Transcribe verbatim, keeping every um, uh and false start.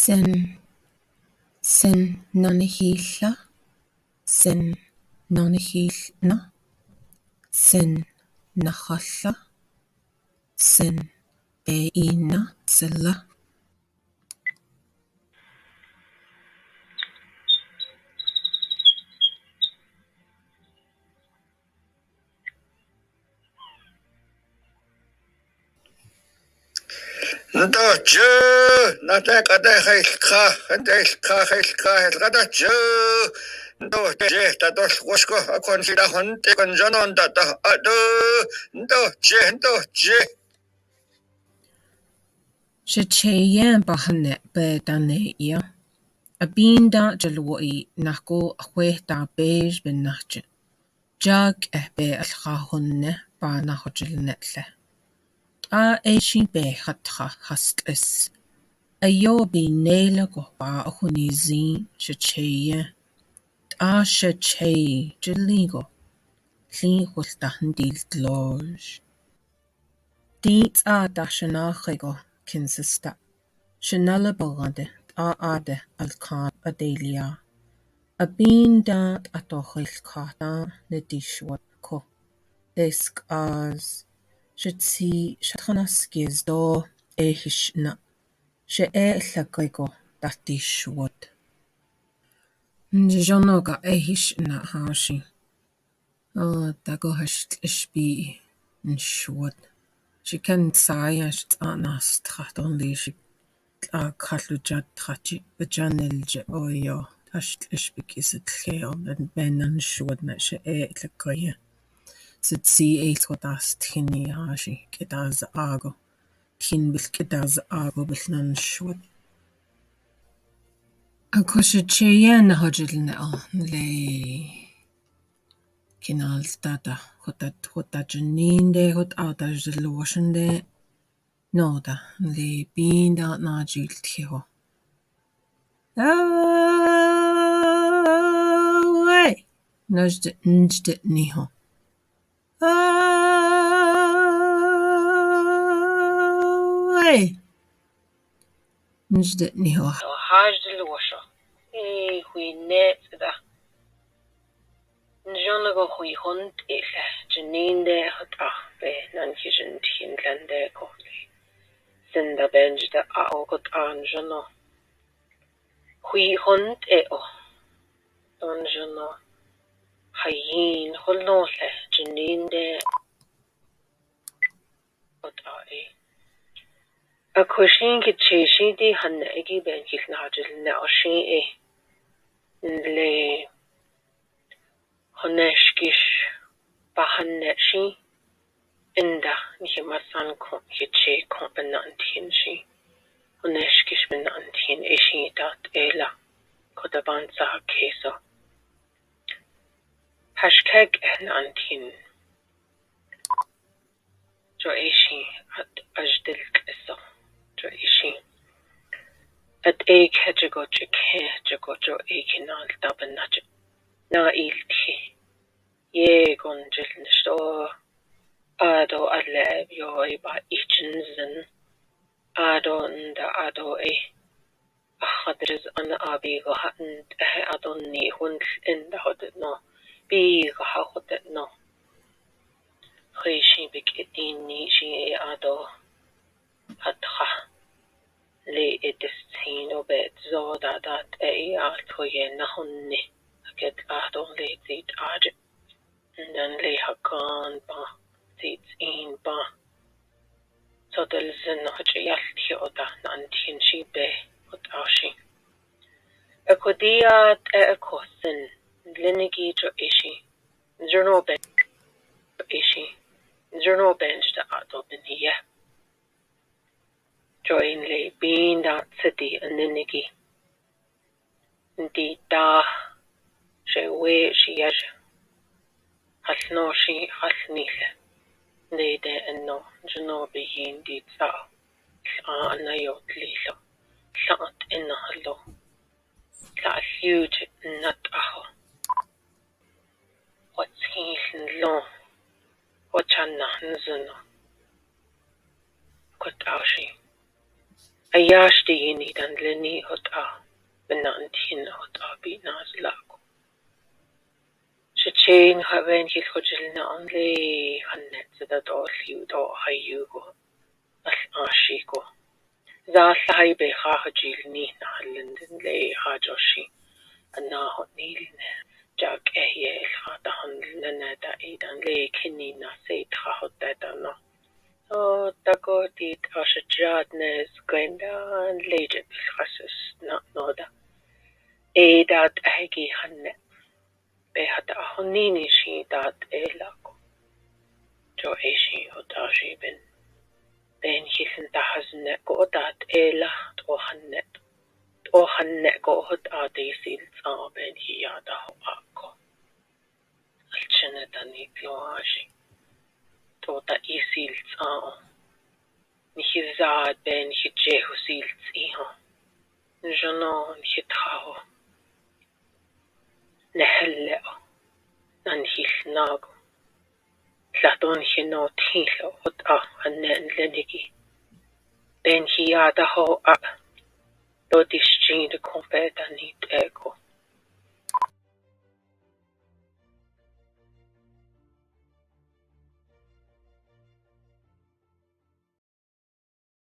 Ten, sen nani hila, sen nani hilna, sen nahalla, sen pe ina tsela. Nto je, nate kate hai kha, hante kha hai kha hai kha ta je. Nto je, ta to wasko, akon si ta hon te kon jonon ta ta adu. Nto je, nto je. Sha che yen pa hane pe ta ne ia. A bin da je luo i nako a hwe ta pe ben na je. Jak eh pe a lha hon ne pa na ho jil ne le. Ta e shi pe hat ha has es. A yo bi ne la ko pa a huni zi sha che yen. Ta sha che jil li ko. Li hol ta han dil dloj. Ti tsa ta shana khoi ko kin sista. Shana la ba ga de ta a de al kha a de lia. A bin da ta to khoi kha ta ne ti shwat ko. Des kas. Sha tsi sha khana skis do e hishna. Sha e la khoi ko ta ti shwat. Njono ka e hishna ha shi. Aa, ta ko hash tlesh bi nshwat. Shi kan sai hash tsa nas tha ton li shi tla khat lu jat tha chi ba channel je oyo. Hash tlesh bi ki sit kheo ben ben nan shwat na she e tla ko ya. Sit si e tso ta sthin ni ha shi kita za ago. Thin bil kita za ago bil nan shwat. A ko shi che ya na ho jil ne o le. Kinal ta ta, hot ta, hot ta jinin de, hot au ta jiloshan de. No ta, le bin da na jil thi ho. Awei! Naj de, nj de ni ho. Awei! Nj de ni ho. Haj de losha. E, hui ne da. Njon na ko hui hon te le, jinin de hot ah pe nan ki jin thin lan de ko le. Sin da ben ji da a o kot an jono. Hui hon te o. Ton jono. Hayin hon lo le, jinin de. Ot a e. A ko shin ki che shi ti han ne ki ben ki na jil ne o shi e. Le. Honesh kish pa han ne shi. Inda ni ma san ko ki che ko pa nan thin shi. Honesh kish pa nan thin e shi ta te la. Ko ta ban sa ke so. Hashtag nan thin. Jo e shi, at ajdil tleso. Jo e shi. At e khe jago che khe jago jo e khe nal taban na je. Na il thi. Ye gon jil nisto. Ado ale yo e ba i chin zin. Ado nda ado e. Ahadriz an abi go ha nt eh adon ni hun nd hod no. Bi go ha hod no. Hui shi bik etin ni shi e ado. Hat ha. Le etis tsin o bet zo da dat e i a tho ye na hun ni. Aket adon le tit ad. Nan le hakan pa, tsit in pa. Sotel zin hajayal thi ota nan thin shi be hot ashi. Akodia te akosin, leniki jo ishi, jono ben, ishi, jono ben jita ato ben hiya. Join le bin da tsiti aneniki. Nti ta, she we shi yaj. Hal no shi hal ni le. Nde de eno, jno bi yin di tsa. Tla na yo tli lo. Tla at eno lo. Tla huge nat aho. What's he lo? What chan na nzuno? Kot ashi. Aya sdien i dan le ni hot a, bena nthin hot a bi na zlak ko. Sachin ha wen hil hot jil na an le han net sa da do liu do hai yu ko. Al a shi ko. Za sa hai be ha ha jil ni na hal len den le ha jo shi. Ana hot ni le ne. Ja ke ye ha ta han le ne ta i dan le khin ni na se ta hot ta ta no. O, ta ko ti ta sha jat ne skwenda le je bil khasus na no da. E dat ai ki han ne. Be hat a hon ni ni shi dat e la ko. Jo e shi hot a shi ben. Ben hi sin ta has ne ko dat e la to han ne. To han ne ko hot a te sil sa ben hi ya ta ho a ko. Al chene ta ni tlo a shi. To ta i sil sa o. Ni hi za ben hi je hu sil si ho. Njono ni hi tha ho. Ne hel le o. Nan hi na ko. Tla ton hi no thi lo hot a han ne le ni ki. Ben hi ya ta ho a. To ti shi de kong pe ta ni te ko.